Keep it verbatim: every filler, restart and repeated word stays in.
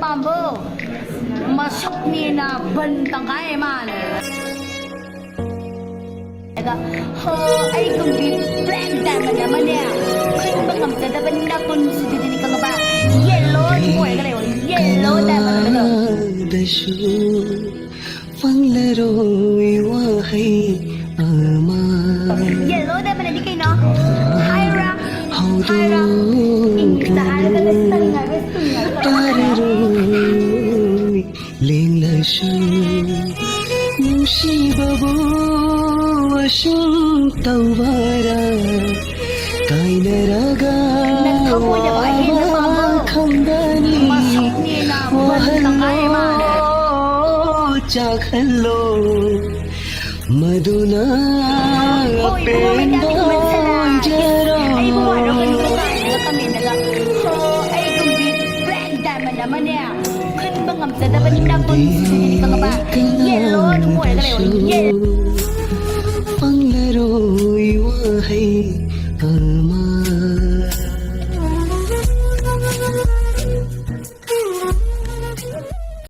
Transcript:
ꯄꯥꯝꯕꯣ, ꯃꯁꯛꯅꯦꯅ ꯕꯟ ꯇꯪꯈꯥꯏ ꯃꯥꯜꯂꯦ꯫ ꯑꯗ ꯍꯣ, ꯑꯩꯒꯨꯝꯕꯤ black diamond ꯑꯃꯅꯦ ꯈꯟꯕ ꯉꯝꯖꯗꯕꯅꯤꯅ ꯄꯨꯟꯁꯤꯗꯨꯗꯤꯅꯤ ꯈꯪꯉꯕ? Yellow ꯑꯗꯨꯝ ꯑꯣꯏꯔꯒ ꯂꯩꯌꯣ, yellow diamond ꯑꯣꯏꯔꯒ ꯂꯩꯌꯣ꯫ ꯀꯌꯥꯗꯁꯨ ꯐꯪꯂꯔꯣꯏ ꯋꯥꯍꯩ ꯑꯃ꯫ Yellow diamond ꯑꯗꯤ ꯀꯩꯅꯣ? ꯍꯥꯏꯔꯥ? ꯍꯥꯏꯔꯥ? English ꯇ ꯍꯥꯏꯔꯒꯅ ꯁꯪ ꯍꯥꯏꯕ ꯁꯨꯡ ꯍꯥꯏꯕ꯫ ꯇꯥꯔꯔꯣꯏ ꯂꯦꯡꯂꯁꯨ ꯅꯨꯡꯁꯤꯕꯕꯨ ꯑꯁꯨꯝ ꯇꯧꯕꯔꯥ? ꯀꯥꯏꯅꯔꯒ ꯅꯪ ꯊꯃꯣꯏꯗ ꯋꯥꯍꯩ ꯑꯃ ꯄꯥꯝꯕ꯭ꯔꯣ? ꯈꯪꯒꯅꯤ꯫ ꯃꯁꯛꯅꯦꯅ ꯕꯟ ꯇꯪꯈꯥꯏ ꯃꯥꯜꯂꯦ꯫ ꯋꯥꯍꯜꯂꯣ, ꯆꯥꯛꯍꯜꯂꯣ꯫ ꯃꯗꯨꯅ ꯍꯣꯏ, ꯏꯕꯨꯡꯉꯣ, ꯃꯩꯇꯥꯟꯗꯤ ꯑꯄꯦꯟꯕ ꯈꯨꯝꯍꯟꯁꯜꯂꯛꯑꯒꯦ꯫ ꯑꯩꯕꯨ ꯑꯣꯏꯖꯔꯣ꯫ ꯋꯥꯔꯧꯒꯅꯨ ꯀꯥꯏꯅꯒ comment ꯗꯒ꯫ ꯍꯣ, ꯑꯩꯒꯨꯝꯕꯤ black diamond ꯑꯃꯅꯦ ꯈꯟꯕ ꯉꯝꯖꯗꯕꯅꯤꯅ ꯄꯨꯟꯁꯤꯗꯤ ꯈꯪꯉꯕ? Yellow ꯑꯗꯨꯝ ꯑꯣꯏꯔꯒ ꯂꯩꯌꯣ, yellow꯫ ꯐꯪꯂꯔꯣꯏ ꯋꯥꯍꯩ ꯑꯃ꯫